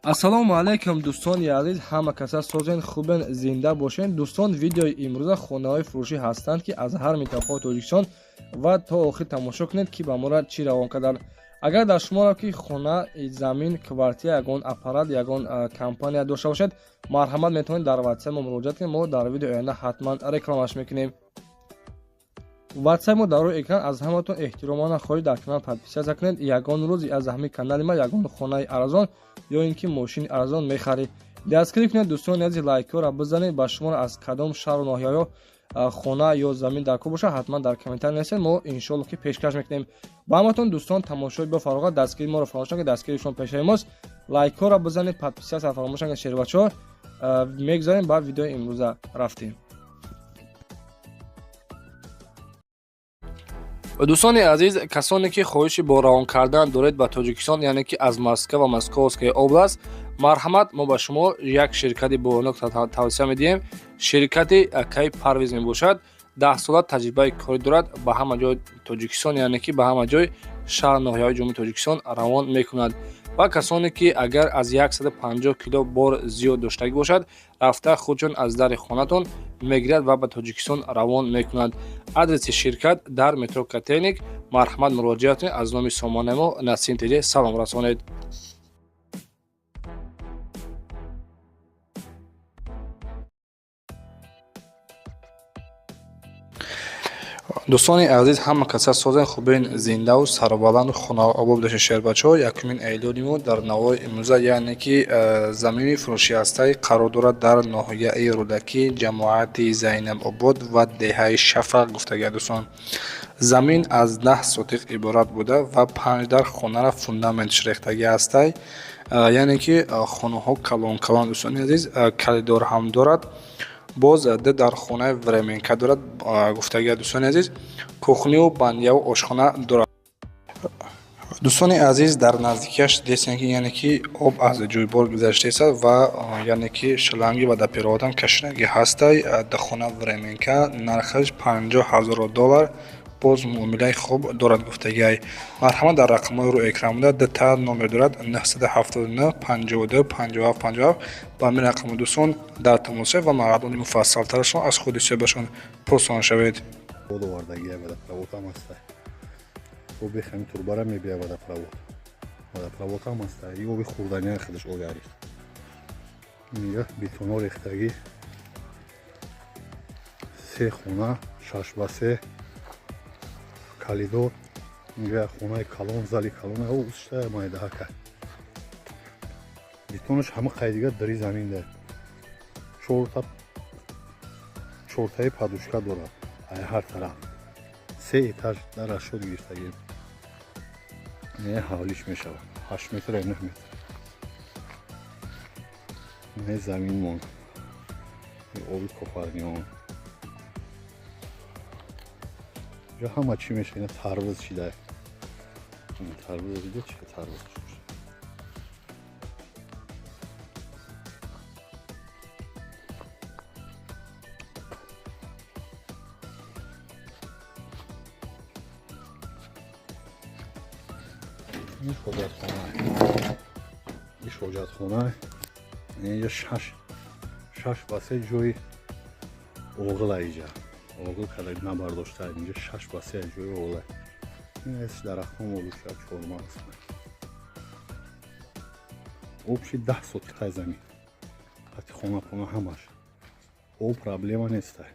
Ассалому алайкум, дӯстони азиз, ҳама каса созен, хубен, зинда бошен. Дӯстон, видеои имрӯза хонаҳои фурӯшӣ ҳастанд, ки аз ҳар минтақаи Тоҷикистон, ва то охир тамошо кунед, ки ба мора чӣ равон карданд. Агар дар шуморо ки хона, замин, квартира, ягон аппарат, ягон компания дошта бошед, марҳамат, метавонед дар ватсап мо муроҷиат кунед. Мо дар видеои оянда ҳатман рекламаш мекунем. Ватсап мо дар рӯи экран. Аз ҳаматон эҳтиромона хоҳиш, дар канал подписаться кунед. Ягон рӯз аз ҳамин канали ма ягон хонаи арзон ё ин ки мошини арзон мехаред. Дастгирӣ кунед, дӯстони азиз, лайкҳоро бизанед. Ба шуморо аз кадом шаҳру ноҳияҳо хона ё замин дар кор бошад, ҳатман дар комментар нависед, мо иншоалло ки пешкаш мекунем ба ҳаматон. Дӯстон, тамошои бо фароғат, дастгири моро фаромӯш накунед, дастгири шумо пешаи мост. Лайкҳоро бизанед, подписаться фаромӯш накунед. Шербачаҳо, мегузарем ба видеои имрӯза, рафтем. Дӯстони азиз, касоне ки хоҳиши бо равон кардан доред ба Тоҷикистон, яъне ки аз Москва ва Московская область, марҳамат, мо ба шумо як ширкати бонок тавсия медиҳем. Ширкати акаи Парвиз мебошад. 10 сола таҷрибаи корӣ дорад. Ба ҳама ҷои Тоҷикистон, яъне ки ба ҳама ҷои шаҳр, ноҳияҳои Ҷумҳурии Тоҷикистон равон мекунад. Ва касоне ки агар аз 150 кило бор зиёд доштагӣ бошад, рафта худшон аз дари хонатон мегирад ва ба Тоҷикистон равон мекунад. Адреси ширкат дар метро Котельники. Марҳамат, муроҷиат кунед, аз номи сомонаи мо Насим ТЖ салом расонед. Дӯстони азиз, ҳама каса созен, хубен, зиндаву сарбаланду хонаобод бошед. Шербачаҳо, якумин эълони мо дар навои имрӯза, яъне ки замини фурӯшӣ ҳастаи, қарор дорад дар ноҳияи Рӯдакӣ, ҷамоати Зайнабобод ва деҳаи Шафақ гуфтагия. Дӯстон, замин аз 10 сотиқ иборат буда ва панҷ дар хонаро фундаментш рехтагӣ ҳастай, яъне ки хонаҳо калон калон. Дӯстони азиз, коридор ҳам дорад, боз ду дар хонаи временка дорад гуфтагия. Дӯстони азиз, кухню, баняву ошхона дорад. Дӯстони азиз, дар наздикиаш дестем, ки яъне ки об аз ҷӯйбор гузаштааст ва яъне ки шланги водопроводам кашидагӣ ҳастай. Хона временка, нархаш 50 ҳазору доллар, боз муомилаи хуб дорад гуфтагиай. Марҳамат, дар рақамҳои рӯи экран буда дута номер дорад: 979 52 57 57. Ба ҳамин рақаму, дӯстон, дар тамос шавед ва маълумоти муфассалтарашон аз худи соҳибашон пурсон шавед. Овардагия водопровод ҳам ҳаста, оби ҳамин турбара мебия, водопровод ҳам ҳаста. И оби хӯрдания худаш оби арих. Инҷа бетоно рехтагӣ, се хона, 6 ба 3, коридор. Инҷа як хонаи калон, зали калон ушта майдаҳака. Бетонаш ҳама қайдига дари замин да. Чорта чортаи подушка дорад ай ҳар тараф. Се этаж дар ашёд гирифтагӣ. Не, ҳавлиш мешавад 8 метр, 9 метр. Не, заминмон, оби кофарнион, ҷо ҳама чӣ меша. Ина тарбуз шида, тарбуз дида, чи тарбуз. Ин ҳоҷатхона, иш ҳоҷатхона. Инҷа 6 ба 3 ҷои оғила. Иҷа оғил када набардошта. Инҷа 6 ба 3 ҷои оғила. Ин аз дарахтон молуша, чормағз. Общий 10 сотиқаи замин ҳати хона пона ҳамаш. Об проблема нестай.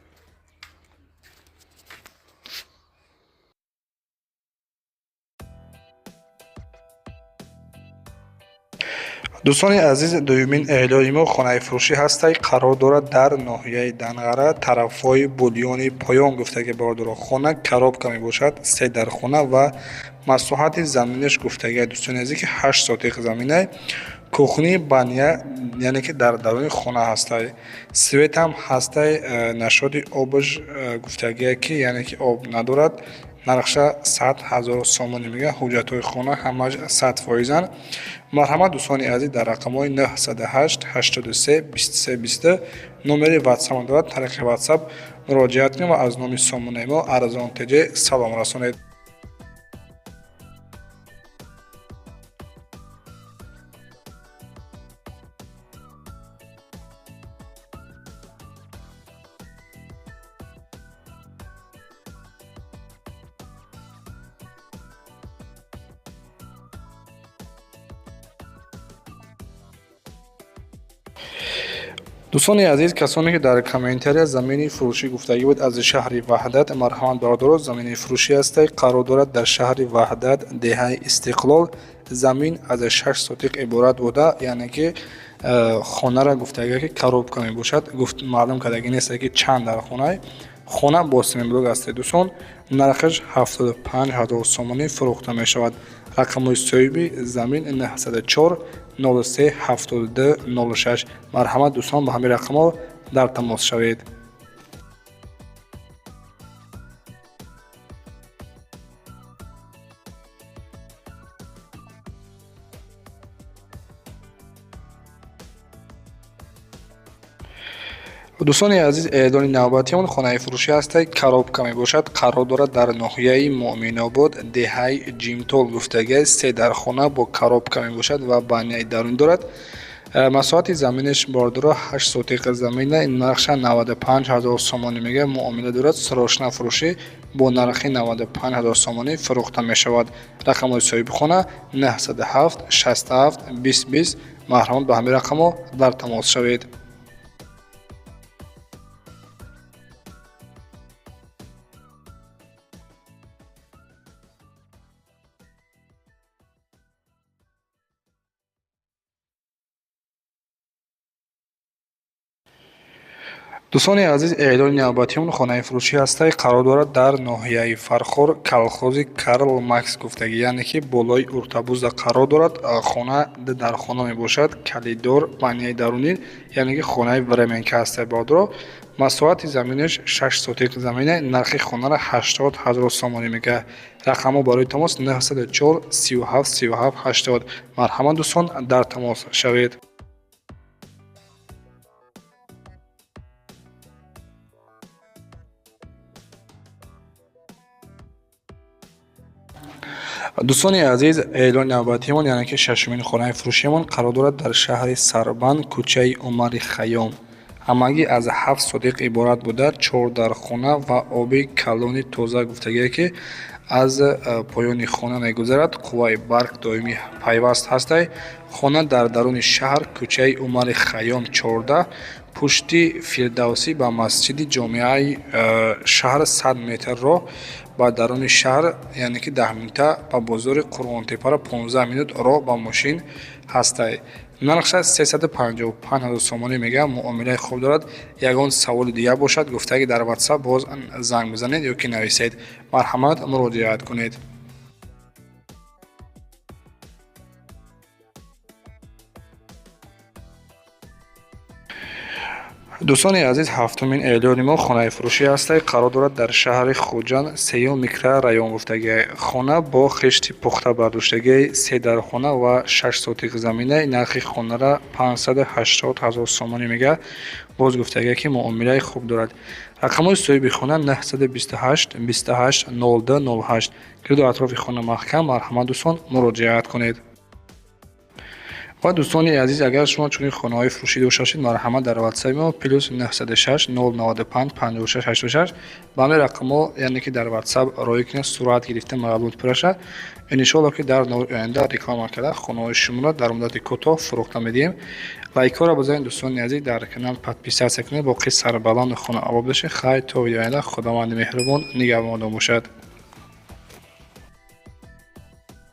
Дӯстони азиз, дуюмин эълони мо хонаи фурӯшӣ ҳастай, қарор дорад дар ноҳияи Данғара, тарафҳои Булёни Поён гуфтаги. Бародаро, хона коробка мебошад, се дар хона ва масоҳати заминаш гуфтагия, дӯстони азиз, ки 8 сотиқ заминай. Кухни, баня, яъне ки дар даруни хона ҳастай. Свет ҳам ҳастай. Нашоди обаш гуфтагия, ки яъне ки об надорад. Нархша 100 000 сомонӣ мегӯяд. Ҳуҷҷатҳои хона ҳамаш 100 фоизанд. Марҳамат, дӯстони азиз, дар рақамҳои 908 83 23 20 номери ватсап дорад. Тариқи ватсап муроҷиат кунед ва аз номи сомонаи мо Арзон ТЖ салом расонед. Дӯстони азиз, касоне ки дар комментария замини фурӯшӣ гуфтагӣ буд аз шаҳри Ваҳдат, марҳамат бародаро, замини фурӯшӣ ҳастай, қарор дорад дар шаҳри Ваҳдат, деҳаи Истиқлол. Замин аз 6 сотиқ иборат буда, яъне ки хонара гуфтагӣ ки коробка мебошад, гуфт маълум кардагӣ нест ки чанд дар хонае. Хона бо семиблок ҳастай дӯстон, нархаш 75 ҳазор сомонӣ фурӯхта мешавад. Рақамҳои соҳиби замин 904 03 72 06. Марҳамат дӯстон, ба ҳамин рақамҳо дар тамос шавед. Дӯстони азиз, эълони навбатиамон хонаи фурӯшӣ ҳастай, коробка мебошад, қарор дорад дар ноҳияи Муъминобод, деҳаи Ҷимтол гуфтагиаст, се дар хона бо коробка мебошад ва баняи дарунӣ дорад. Масоҳати заминаш бордоро 8 сотиқ замина, нархша 95 ҳазор сомонӣ мега, муомила дорад, срочно фурӯшӣ бо нархи 95 ҳазор сомонӣ фурӯхта мешавад. Рақамҳои соҳибхона 907 67 20 20. Марҳамат ба ҳамин рақамҳо дар тамос шавед. Дӯстони азиз, эълони навбатиамон хонаи фурӯшӣ ҳастай, қарор дорад дар ноҳияи Фархор, колхози Карл Маркс гуфтагӣ, яъне ки болои Уртабузда қарор дорад. Хона дар хона мебошад, калидор, баняи дарунӣ, яъне ки хонаи временка ҳастай бародаро. Масоҳати заминаш 6 сотиқ замина, нархи хонара 80 ҳазор сомонӣ мега. Рақамҳо барои тамос 904 37 37 80. Марҳамат дӯстон, дар тамос шавед. Дӯстони азиз, эълони навбатиамон, яъне ки шашумин хонаи фурӯшиамон қарор дорад дар шаҳри Сарбанд, кӯчаи Умари Хайём. Ҳамагӣ аз 7 сотиқ иборат буда, 4 дар хона ва оби калони тоза гуфтагие ки аз поёни хона мегузарад, қувваи барқ доимӣ пайваст ҳастай. Хона дар даруни шаҳр, кӯчаи Умари Хайём 14, пушти Фирдавсӣ ба масҷиди ҷомеаи шаҳр 100 метр роҳ, ба даруни шаҳр, яъне ки 10 минута, ба бозори Қурғонтеппара 15 минут роҳ ба мошин ҳастай. Нархша 355 ҳазор сомонӣ мега, муомилаи хуб дорад. Ягон саволи дигар бошад, гуфтаги дар WhatsApp боз занг бизанед ё ки нависед. Марҳамат муроҷиат кунед. Дӯстони азиз, ҳафтумин эълони мо хонаи фурӯшӣ ҳастай, қарор дорад дар шаҳри Хуҷанд, сеюм микрорайон гуфтагӣ. Хона бо хишти пухта бардоштагӣ, се дар хона ва 6 сотиқ замина, нархи хонара 580 ҳазор сомонӣ мега. Боз гуфтагӣ ки муомилаи хуб дорад. Рақамҳои соҳиби хона 928 28 02 08. Гирду атрофи хона маҳкам, марҳамат дӯстон, муроҷиат кунед. Ва дӯстони азиз, агар шумо чунин хонаҳои фурӯшӣ дошта бошед, марҳамат дар WhatsApp мо плюс 906 095 56 86 ба ҳамин рақамҳо, яъне ки дар WhatsApp роҳӣ кунед, сурат гирифта маълумот пураша. Иншоалло ки дар навори оянда реклама карда хонаҳои шуморо дар муддати кӯтоҳ фурӯхта медиҳем. Лайкҳоро бизанед дӯстони азиз, дар канал подписаться кунед, боқӣ сарбаланду хонаобод бошед. Хайр, то видеои оянда, Худованди меҳрубон нигаҳбонатон бошад.